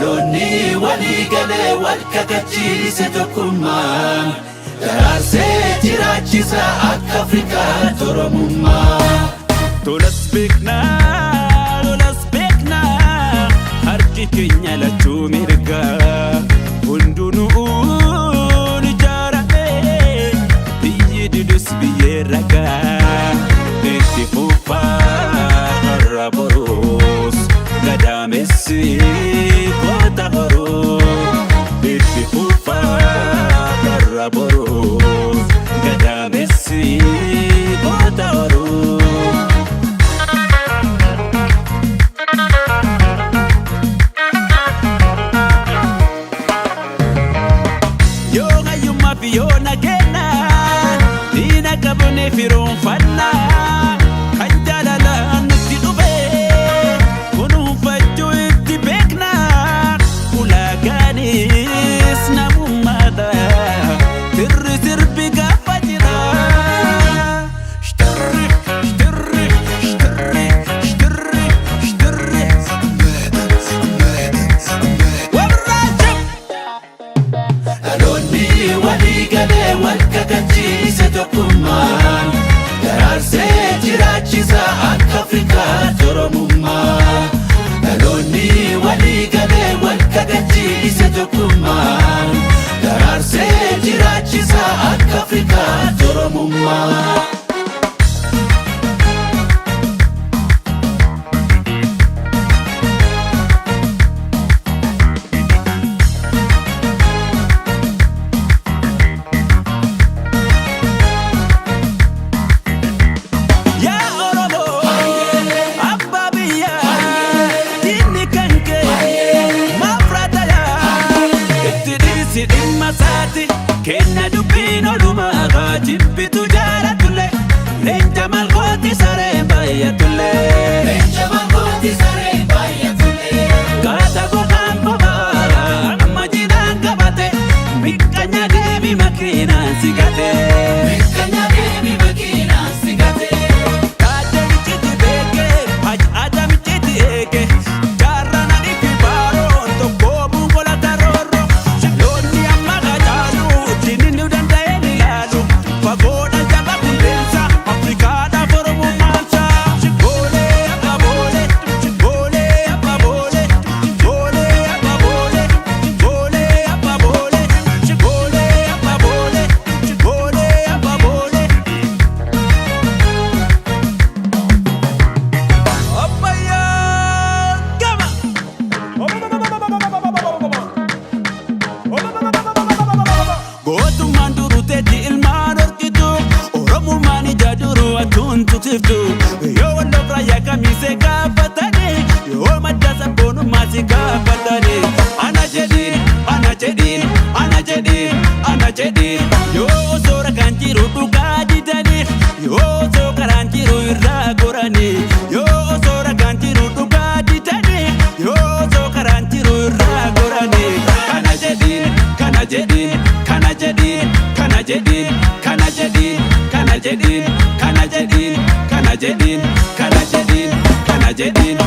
Dhaloonni walii galee wal kakachiise tokkummaan daraarsee jiraachisa akka Afrikaatti Oromummaa. Tolas beeknaa, lolas beeknaa, harki keenya lachuu mirgaa. Hundunuun ijaarame, biyyi didus biyyee ragaa. Itti fufaa har'a boruus, gadaamessi goota horuu. Itti fufaa har'a boruus, gadaamessi goota horuu. Yoo hayyummaa fi yoo nageenya diina qabne firoonfanna kan jaalalaan nutti dhufe kunuunfachuu itti beekna ulaagaanis namummaadha tirri sirbi gaafa jira. Shtirri shtirri shtirri shtirri shtirri warraachab. Dhaloonni walii galee wal kakachiise tokkummaan daraarsee jiraachisa akka Afrikaatti Oromummaa. Dhaloonni walii galee wal kakachiise tokkummaan daraarsee jiraachisa akka Afrikaatti Oromummaa. Yaa Oromoo, abbaa biyyaa, diinni kan kee maaf raatayaa? Itti dhiisi dhimma isaati, kenna dubbiin odumaa haa jibbitu jaalatullee, leenca malkooti saree baay'atullee. Leenca malkooti saree baay'atullee. Kaata gogaan bobaa amma jidhaan qabate, miqqanya deemi makiinaan si gate. Miqqanya deemi makiinaan si gate. Kaadamichiti beekee, haji adamichiti eege, jaarrana ifi baaroon tokko buukola taroorro. Shaloonni amma qacaalu, diinni nu danda'e ni ilaalu. Fagoodha jaba kulleensa, Afrikaadhaaf Oromummaansa. Boolee abba boolee, boolee abba boolee, boolee abba boolee, boolee abba boolee, boolee abba boolee, boolee abba boolee. Abbayyaa gama. Gootummaan duruteetti ilmaan horkitu Oromummaan ija duru atuun tutiftu yoo walloof raayyaa kamiisee gaafatanii yoo madda sabboonummaa si gaafatanii ana jedhiin ana jedhiin ana jedhiin ana jedhiin yoo osoo ragaan jiru dhugaa didanii yoo osoo karaan jiru irraa goranii yoo osoo ragaan jiru dhugaa didanii yoo osoo karaan jiru irraa goranii kana jedhiin kana jedhiin kana jedhiin kana jedhiin kana jedhiin kana jedhiin kana jedhiin kana jedhiin kana jedhiin kana jedhiin.